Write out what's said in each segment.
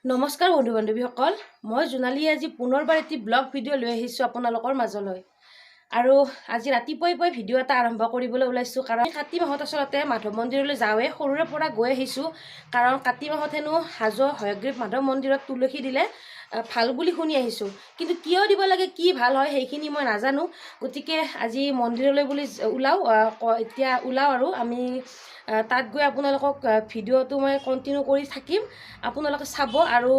নমস্কাৰ বন্ধু বান্ধৱীসকল, মই জোনালী আজি পুনৰবাৰ এটি ব্লগ ভিডিঅ' লৈ আহিছোঁ আপোনালোকৰ মাজলৈ। আৰু আজি ৰাতিপুৱাই পুৱাই ভিডিঅ' এটা আৰম্ভ কৰিবলৈ ওলাইছোঁ, কাৰণ কাতি মাহত আচলতে মাধৱ মন্দিৰলৈ যাওঁৱে, সৰুৰে পৰা গৈ আহিছোঁ। কাৰণ কাতি মাহত হেনো হাজো হয়গ্ৰীৱ মাধৱ মন্দিৰত তুলসী দিলে ভাল বুলি শুনি আহিছোঁ। কিন্তু কিয় দিব লাগে, কি ভাল হয়, সেইখিনি মই নাজানো। গতিকে আজি মন্দিৰলৈ বুলি ওলাওঁ, এতিয়া ওলাওঁ আৰু আমি তাত গৈ আপোনালোকক ভিডিঅ'টো মই কণ্টিনিউ কৰি থাকিম, আপোনালোকে চাব। আৰু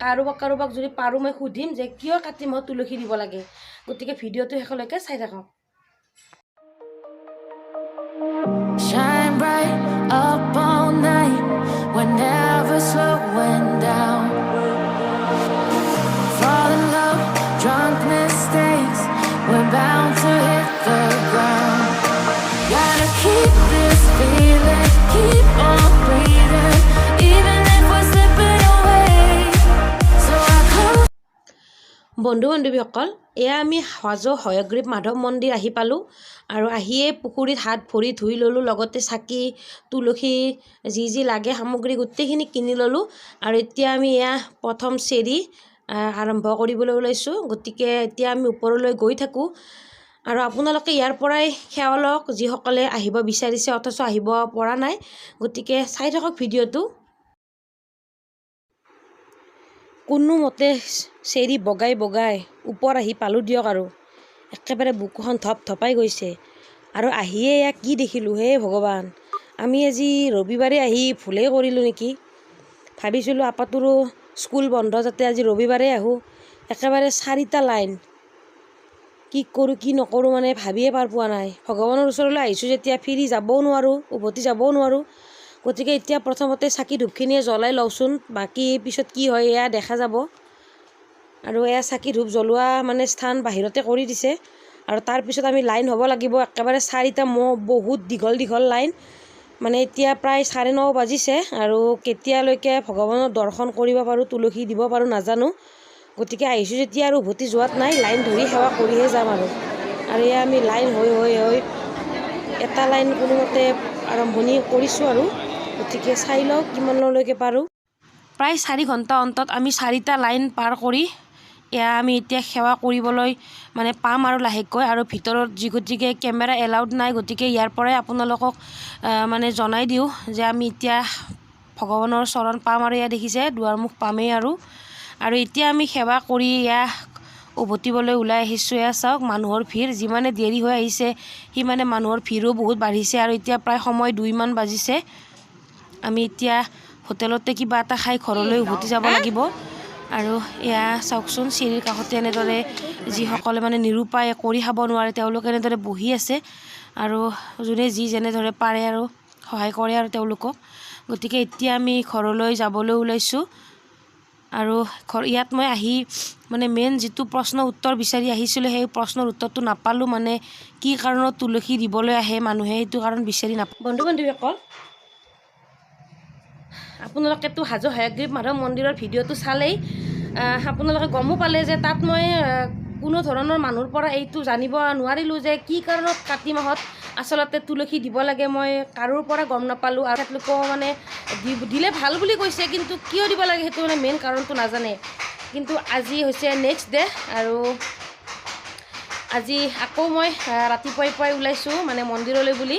কাৰোবাক কাৰোবাক যদি পাৰোঁ মই সুধিম যে কিয় কাতি মাহত তুলসী দিব লাগে। গতিকে ভিডিঅ'টো শেষলৈকে চাই থাকক। Shine bright up all night. We're never slowing down. Fall in love, drunk mistakes. We're bound to hit the ground. Gotta keep this feeling, keep on breathing, even if we're slipping away. So I close. বন্ধু বান্ধৱীসকল, এয়া আমি হাজো হয়গ্ৰীৱ মাধৱ মন্দিৰ আহি পালোঁ আৰু আহিয়ে পুখুৰীত হাত ভৰি ধুই ল'লোঁ, লগতে চাকি, তুলসী, যি যি লাগে সামগ্ৰী গোটেইখিনি কিনি ল'লোঁ। আৰু এতিয়া আমি এয়া প্ৰথম চিৰি আৰম্ভ কৰিবলৈ ওলাইছোঁ। গতিকে এতিয়া আমি ওপৰলৈ গৈ থাকোঁ আৰু আপোনালোকে ইয়াৰ পৰাই সেৱা লওক, যিসকলে আহিব বিচাৰিছে অথচ আহিব পৰা নাই। গতিকে চাই থাকক ভিডিঅ'টো। কোনোমতে চিৰি বগাই বগাই ওপৰ আহি পালোঁ দিয়ক আৰু একেবাৰে বুকুখন ধপ ধপাই গৈছে। আৰু আহিয়ে এয়া কি দেখিলোঁ, হে ভগৱান! আমি আজি ৰবিবাৰে আহি ভুলেই কৰিলোঁ নেকি? ভাবিছিলোঁ আপাটোৰো স্কুল বন্ধ যাতে আজি ৰবিবাৰে আহোঁ। একেবাৰে চাৰিটা লাইন। কি কৰোঁ কি নকৰোঁ মানে ভাবিয়ে পাৰ পোৱা নাই। ভগৱানৰ ওচৰলৈ আহিছোঁ যেতিয়া ফিৰি যাবও নোৱাৰোঁ, উভতি যাবও নোৱাৰোঁ। গতিকে এতিয়া প্ৰথমতে চাকি ধূপখিনিয়ে জ্বলাই লওঁচোন, বাকী পিছত কি হয় এয়া দেখা যাব। আৰু এয়া চাকি ধূপ জ্বলোৱা মানে স্থান বাহিৰতে কৰি দিছে। আৰু তাৰপিছত আমি লাইন হ'ব লাগিব, একেবাৰে চাৰিটা মহ, বহুত দীঘল দীঘল লাইন। মানে এতিয়া প্ৰায় 9:30 বাজিছে আৰু কেতিয়ালৈকে ভগৱানৰ দৰ্শন কৰিব পাৰোঁ, তুলসী দিব পাৰোঁ নাজানো। গতিকে আহিছোঁ যেতিয়া আৰু উভতি যোৱাত নাই, লাইন ধৰি সেৱা কৰিহে যাম আৰু। আৰু এয়া আমি লাইন হৈ হৈ হৈ এটা লাইন কোনোমতে আৰম্ভণি কৰিছোঁ আৰু। গতিকে চাই লওঁ কিমানলৈকে পাৰোঁ। প্ৰায় 4 ঘণ্টা অন্তত আমি চাৰিটা লাইন পাৰ কৰি এয়া আমি এতিয়া সেৱা কৰিবলৈ মানে পাম আৰু লাহেকৈ। আৰু ভিতৰত যি গতিকে কেমেৰা এলাউড নাই, গতিকে ইয়াৰ পৰাই আপোনালোকক মানে জনাই দিওঁ যে আমি এতিয়া ভগৱানৰ চৰণ পাম। আৰু এয়া দেখিছে, দুৱাৰমুখ পামেই আৰু। আৰু এতিয়া আমি সেৱা কৰি এয়া উভতিবলৈ ওলাই আহিছোঁ। এয়া চাওক মানুহৰ ভিৰ, যিমানে দেৰি হৈ আহিছে সিমানে মানুহৰ ভিৰো বহুত বাঢ়িছে। আৰু এতিয়া প্ৰায় সময় 2মান বাজিছে। আমি এতিয়া হোটেলতে কিবা এটা খাই ঘৰলৈ উভতি যাব লাগিব। আৰু এয়া চাওকচোন, চিৰিৰ কাষতে এনেদৰে যিসকলে মানে নিৰুপায়, কৰি খাব নোৱাৰে, তেওঁলোকে এনেদৰে বহি আছে আৰু যোনে যি যেনেদৰে পাৰে আৰু সহায় কৰে আৰু তেওঁলোকক। গতিকে এতিয়া আমি ঘৰলৈ যাবলৈ ওলাইছোঁ। আৰু ঘৰ ইয়াত মই আহি মানে মেইন যিটো প্ৰশ্ন উত্তৰ বিচাৰি আহিছিলোঁ, সেই প্ৰশ্নৰ উত্তৰটো নাপালোঁ। মানে কি কাৰণত তুলসী দিবলৈ আহে মানুহে, সেইটো কাৰণ বিচাৰি নাপালোঁ। বন্ধু বান্ধৱীসকল, আপোনালোকেতো হাজো হয়গ্ৰীৱ মাধৱ মন্দিৰৰ ভিডিঅ'টো চালেই, আপোনালোকে গমো পালে যে তাত মই কোনো ধৰণৰ মানুহৰ পৰা এইটো জানিব নোৱাৰিলোঁ যে কি কাৰণত কাতি মাহত আচলতে তুলসী দিব লাগে। মই কাৰোৰ পৰা গম নাপালোঁ। আৰু তেখেতলোকেও মানে দিলে ভাল বুলি কৈছে, কিন্তু কিয় দিব লাগে সেইটো মানে মেইন কাৰণটো নাজানে। কিন্তু আজি হৈছে নেক্সট ডে আৰু আজি আকৌ মই ৰাতিপুৱাই পুৱাই ওলাইছোঁ মানে মন্দিৰলৈ বুলি।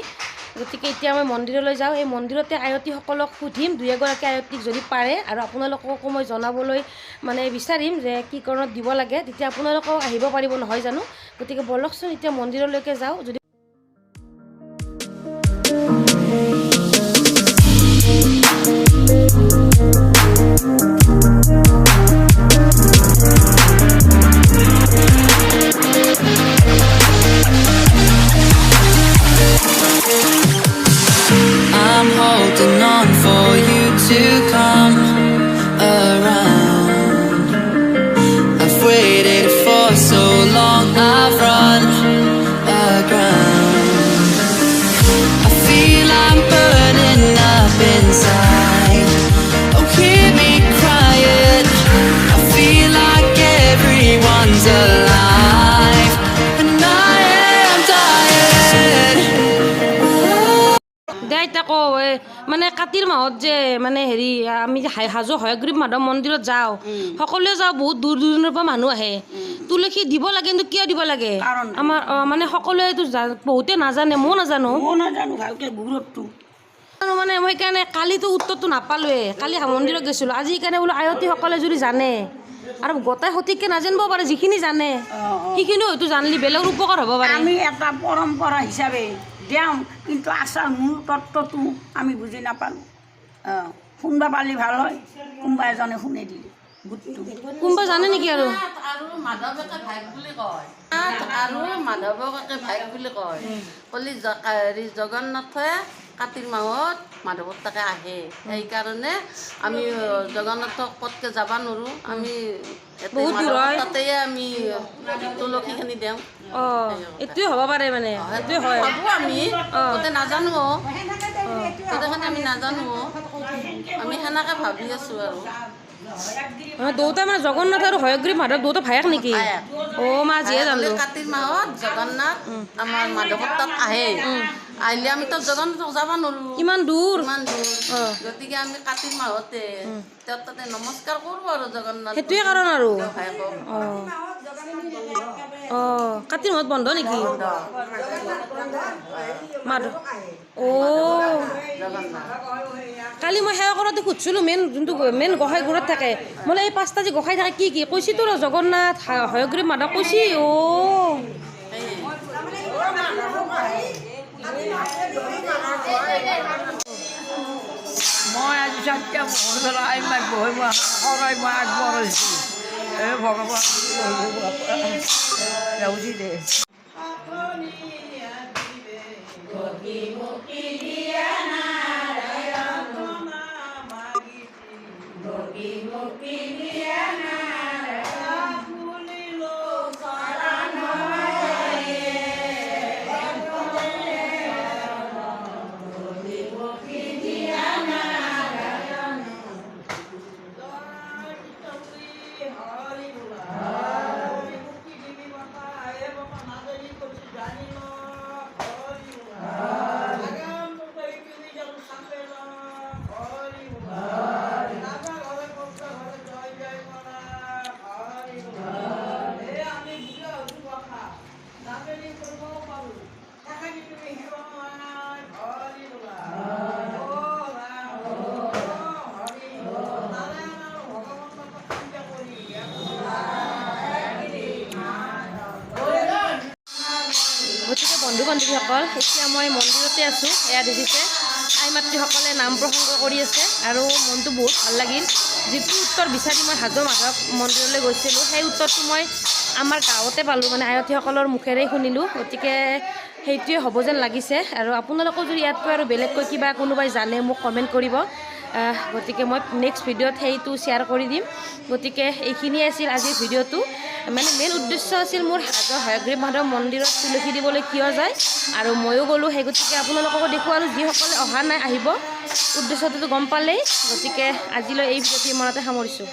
গতিকে এতিয়া মই মন্দিৰলৈ যাওঁ। এই মন্দিৰতে আয়তীসকলক সুধিম, দুই এগৰাকী আয়তীক যদি পাৰে, আৰু আপোনালোককো মই জনাবলৈ মানে বিচাৰিম যে কি কাৰণত দিব লাগে। তেতিয়া আপোনালোকেও আহিব পাৰিব, নহয় জানো? গতিকে ব'লকচোন, এতিয়া মন্দিৰলৈকে যাওঁ যদি। I'm holding on for you to come around. I've waited for so long, I've run aground. কওঁ, এই মানে কাতিৰ মাহত যে মানে হেৰি আমি যে হাজো হয়গ্ৰীৱ মাধৱ মন্দিৰত যাওঁ, সকলোৱে যাওঁ, বহুত দূৰ দূৰণিৰ পৰা মানুহ আহে। তুলসী দিব লাগে, কিন্তু কিয় দিব লাগে কাৰণ আমাৰ মানে সকলোৱে এইটো বহুতে নাজানে, ময়ো নাজানো। ময়ো নাজানো ভালকে গুৰুত্বটো। আৰু মানে মই সেইকাৰণে কালিতো উত্তৰটো নাপালোৱে, কালি মন্দিৰত গৈছিলোঁ, আজি সেইকাৰণে বোলো আয়তীসকলে যদি জানে আৰু গোটাই সঠিককৈ নাজানিব পাৰে, যিখিনি জানে সেইখিনিও হয়তো জানিলে বেলেগৰ উপকাৰ হ'ব পাৰে। আমি এটা পৰম্পৰা হিচাপে দিওঁ, কিন্তু আচাৰ মূল তত্ত্বটো আমি বুজি নাপালোঁ। অঁ, শুনবা পালি ভাল হয়, কোনোবা এজনে শুনি দিলে গোটটো। কোনোবা জানে নেকি আৰু? আৰু মাধৱ একে ভাইক বুলি কয়, নাথ আৰু মাধৱক একে ভাইক বুলি কয়। কলি হেৰি জগন্নাথে কাতিৰ মাহত মাধৱৰ তাকে আহে, সেইকাৰণে আমি জগন্নাথক পটকে যাব নোৱাৰোঁ আমি, ইয়াতে বহুত দূৰ মাধৱৰ হয়। তাতেই আমি তুলসীখিনি দিওঁ। অঁ, এইটোৱে হ'ব পাৰে, মানে এইটোৱে হয়। ভাবোঁ আমি, গোটেই নাজানো, গোটেইখিনি আমি নাজানো, আমি সেনেকে ভাবি আছোঁ আৰু। দুয়োটা মানে জগন্নাথ আৰু হয়গ্ৰীৱ মাধৱ দুয়োটা ভায়েক নেকি? ভায়েক। অ' মা আজিহে জানিলোঁ। কাতিৰ মাহত জগন্নাথ আমাৰ মাধৱৰ তাত আহে, আহিলে আমি তো জগন্নাথক যাব নোৱাৰোঁ, ইমান দূৰ। ইমান দূৰ। গতিকে আমি কাতিৰ মাহতে তেওঁৰ তাতে নমস্কাৰ কৰোঁ আৰু জগন্নাথ সেইটোৱে কাৰণ আৰু। ভায়েকক। অঁ অঁ, কাতিৰ মাহত বন্ধ নেকি মাধৱ? অ' জগন্নাথ। কালি মই সেৱা কৰোঁতে সুধিছিলোঁ, মেইন যোনটো মেইন গোসাঁই ঘৰত থাকে, বোলে এই পাঁচটা যে গোসাঁই থাকে কি কি কৈছি তো, জগন্নাথ হয়গ্ৰীৱ মাধৱ কৈছি। অ' মই আজি চাৰিটা বছৰ I মাক বহি মই শৰাই মই আগবঢ়াইছোঁ। এই ভগৱান যাওঁছি দে। গতিকে বন্ধু বান্ধৱীসকল, এতিয়া মই মন্দিৰতে আছোঁ। এয়া দেখিছে আই মাতৃসকলে নাম প্ৰসংগ কৰি আছে আৰু মনটো বহুত ভাল লাগিল। যিটো উত্তৰ বিচাৰি মই হাজো মাধৱ মন্দিৰলৈ গৈছিলোঁ, সেই উত্তৰটো মই আমাৰ গাঁৱতে পালোঁ, মানে আয়তীসকলৰ মুখেৰেই শুনিলোঁ। গতিকে সেইটোৱে হ'ব যেন লাগিছে। আৰু আপোনালোকেও যদি ইয়াতকৈ আৰু বেলেগকৈ কিবা কোনোবাই জানে মোক কমেণ্ট কৰিব। গতিকে মই নেক্সট ভিডিঅ'ত সেইটো শ্বেয়াৰ কৰি দিম। গতিকে এইখিনিয়ে আছিল আজিৰ ভিডিঅ'টো। মানে মেইন উদ্দেশ্য আছিল মোৰ হাজো হয়গ্ৰীৱ মাধৱ মন্দিৰত তুলসী দিবলৈ কিয় যায়, আৰু ময়ো গ'লোঁ, সেই গতিকে আপোনালোককো দেখুৱালোঁ। যিসকলে অহা নাই আহিব, উদ্দেশ্যটোতো গম পালেই। গতিকে আজিলৈ এই ভিডিঅ'টো ইমানতে সামৰিছোঁ।